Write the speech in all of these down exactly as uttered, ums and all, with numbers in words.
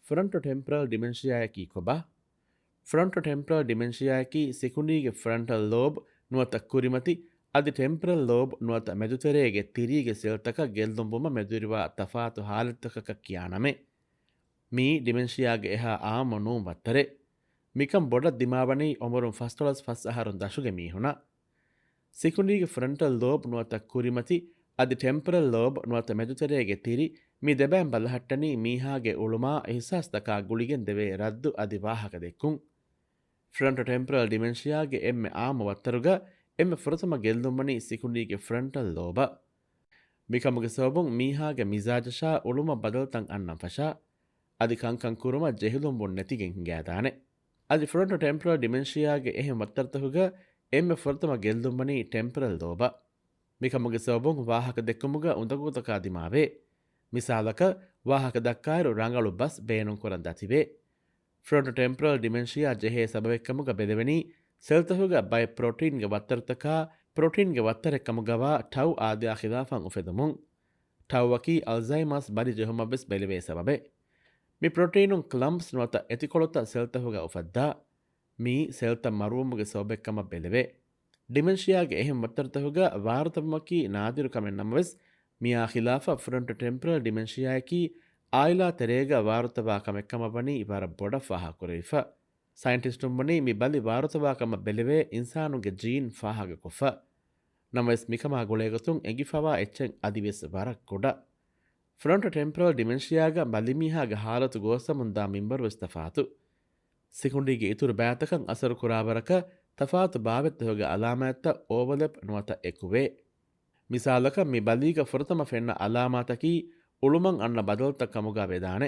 ފްރޮންޓޯ ޓެމްޕްރަލް ޑިމެންޝިއާއަކީ ކޮބާ؟ ފްރޮންޓޯ ޓެމްޕްރަލް ޑިމެންޝިއާއަކީ ސިކުނޑީގެ ފްރަންޓަލް ލޯބް ނުވަތަ ކުރިމަތި އަދި ޓެމްޕްރަލް ލޯބް ނުވަތަ މެދުތެރޭގެ ތިރީގެ ސެލްތަކަށް ގެއްލުންވުމަށް މެދުވެރިވާ ތަފާތު ހާލަތްތަކަކަށް ކިޔާ ނަމެއް. މިއީ ޑިމެންޝިއާގެ އެހާ އާއްމު ނޫން ވައްތަރެއް. މިކަން ބޮޑަށް ދިމާވަނީ އުމުރުން ފަސްދޮޅަސް ފަސް އަހަރުން ދަށުގެ މީހުނަށް. ސިކުނޑީގެ ފްރޮންޓަލް ލޯބް ނުވަތަ ކުރިމަތި އަދި ޓެމްޕްރަލް ލޯބް ނުވަތަ މެދުތެރޭގެ ތިރި، މި ދެބައިން ބަލަހައްޓަނީ މީހާގެ އުޅުމާ އިހްސާސްތަކާ ގުޅިގެން ދެވޭ ރައްދު އަދި ވާހަކަ ދެއްކުން. ފްރޮންޓޯ ޓެމްޕްރަލް ޑިމެންޝިއާގެ އެންމެ އާއްމު ވައްތަރުގަ އެންމެ ފުރަތަމަ ގެއްލުންވަނީ ސިކުނޑީގެ ފްރޮންޓަލް ލޯބަށް. މިކަމުގެ ސަބަބުން މީހާގެ މިޒާޖަށާ އުޅުމަށް ބަދަލުތައް އަންނަން ފަށާ، އަދި ކަންކަން ކުރުމަށް ޖެހިލުންވުން ނެތިގެން ހިނގައިދާނެ. އަދި ފްރޮންޓޯ ޓެމްޕްރަލް ޑިމެންޝިއާގެ އެހެން ވައްތަރުތަކުގަ އެންމެ ފުރަތަމަ ގެއްލުންވަނީ ޓެމްޕްރަލް ލޯބަށް. މިކަމުގެ ސަބަބުން ވާހަކަ ދެއްކުމުގަ އުނދަގޫތަކާ ދިމާވޭ. މިސާލަކަށް، ވާހަކަ ދައްކާއިރު ރަނގަޅު ބަސް ބޭނުންކުރަން ދަތިވޭ. ފްރޮންޓޯ ޓެމްޕްރަލް ޑިމެންޝިއާ ޖެހޭ ސަބަބެއްކަމުގަ ބެލެވެނީ، ސެލްތަކުގަ ބައެއް ޕްރޮޓީންގެ ވައްތަރުތަކާ، ޕްރޮޓީންގެ ވައްތަރެއްކަމުގަވާ ޓައު އާދަޔާ ޚިލާފަށް އުފެދުމުން. ޓައުއަކީ އަލްޒައިމާސް ބަލި ޖެހުމަށްވެސް ބެލެވޭ ސަބަބެއް. މި ޕްރޮޓީނުން ކްލަމްޕްސް ނުވަތަ އެތިކޮޅުތައް ސެލްތަކުގަ އުފައްދާ. މިއީ ސެލްތައް މަރުވުމުގެ ސަބަބެއްކަމަށް ބެލެވޭ. ޑިމެންޝިއާގެ އެހެން ވައްތަރުތަކުގަ ވާރުތަވުމަކީ ނާދިރު ކަމެއް ނަމަވެސް، މިއާ ޚިލާފަށް ފްރޮންޓޯ ޓެމްޕްރަލް ޑިމެންޝިއާއަކީ އާއިލާ ތެރޭގަ ވާރުތަވާ ކަމެއްކަމަށް ވަނީ ވަރަށް ބޮޑަށް ފާހަގަކުރެވިފަ. ސައިންޓިސްޓުން ވަނީ މި ބަލި ވާރުތަވާ ކަމަށް ބެލެވޭ އިންސާނުންގެ ޖީން ފާހަގަކޮށްފަ. ނަމަވެސް، މިކަމާ ގުޅޭގޮތުން އެނގިފަވާ އެއްޗެއް އަދިވެސް ވަރަށް ކުޑަ. ފްރޮންޓޯ ޓެމްޕްރަލް ޑިމެންޝިއާގަ ބަލިމީހާގެ ހާލަތު ގޯސްވަމުންދާ މިންވަރުވެސް ތަފާތު. ސިކުނޑީގެ އިތުރު ބައިތަކަށް އަސަރު ކުރާވަރަކަށް ތަފާތު ބާވަތްތަކުގެ އަލާމާތްތައް އޯވަލެޕް ނުވަތަ އެކުވޭ. މިސާލަކަށް، މި ބަލީގަ ފުރަތަމަ ފެންނަ އަލާމާތަކީ އުޅުމަށް އަންނަ ބަދަލުތައް ކަމުގަ ވެދާނެ.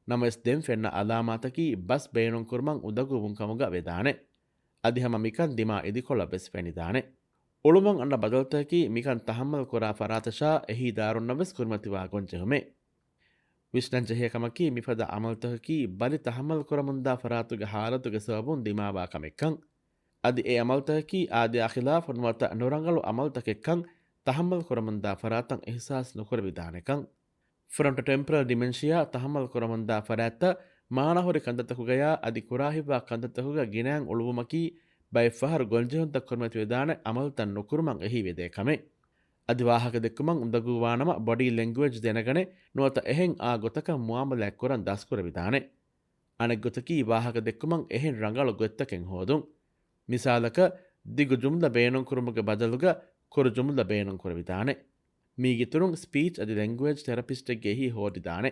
ނަމަވެސް، ދެން ފެންނަ އަލާމާތަކީ ބަސް ބޭނުންކުރުމަށް އުނދަގޫވުން ކަމުގަ ވެދާނެ. އަދި ހަމަ މިކަން ދިމާ އިދިކޮޅަށްވެސް ފެނިދާނެ. އުޅުމަށް އަންނަ ބަދަލުތަކަކީ މިކަން ތަހައްމަލް ކުރާ ފަރާތަށާ އެހީ ދާރުންނަށްވެސް ކުރިމަތިވާ ގޮންޖެހުމެއް. ވިސްނަންޖެހޭ ކަމަކީ، މިފަދަ އަމަލުތަކަކީ ބަލި ތަހައްމަލް ކުރަމުންދާ ފަރާތުގެ ހާލަތުގެ ސަބަބުން ދިމާވާ ކަމެއްކަން. އަދި އެ އަމަލުތަކަކީ އާދަޔާ ޚިލާފު ނުވަތަ ނުރަނގަޅު އަމަލުތަކެއްކަން ތަހައްމަލް ކުރަމުންދާ ފަރާތަށް އިހްސާސް ނުކުރެވިދާނެކަން. ފްރޮންޓޯ ޓެމްޕްރަލް ޑިމެންޝިއާ ތަހައްމަލް ކުރަމުންދާ ފަރާތްތައް މާނަހުރި ކަންތައްތަކުގަޔާ އަދި ކުރާހިތްވާ ކަންތައްތަކުގަ ގިނައިން އުޅުވުމަކީ ބައެއްފަހަރު ގޮންޖެހުންތައް ކުރިމަތިވެދާނެ އަމަލުތައް ނުކުރުމަށް އެހީވެދޭ ކަމެއް. އަދި ވާހަކަ ދެއްކުމަށް އުނދަގޫވާނަމަ ބޮޑީ ލެންގުއޭޖް ދެނެގަނެ ނުވަތަ އެހެން އާ ގޮތަކަށް މުއާމަލާތް ކުރަން ދަސްކުރެވިދާނެ. އަނެއްގޮތަކީ ވާހަކަ ދެއްކުމަށް އެހެން ރަނގަޅު ގޮތްތަކެއް ހޯދުން. މިސާލަކަށް، ދިގު ޖުމްލަ ބޭނުންކުރުމުގެ ބަދަލުގަ ކުރު ޖުމްލަ ބޭނުންކުރެވިދާނެ. މީގެއިތުރުން ސްޕީޗް އަދި ލެންގުއޭޖް ތެރަޕިސްޓެއްގެ އެހީ ހޯދިދާނެ.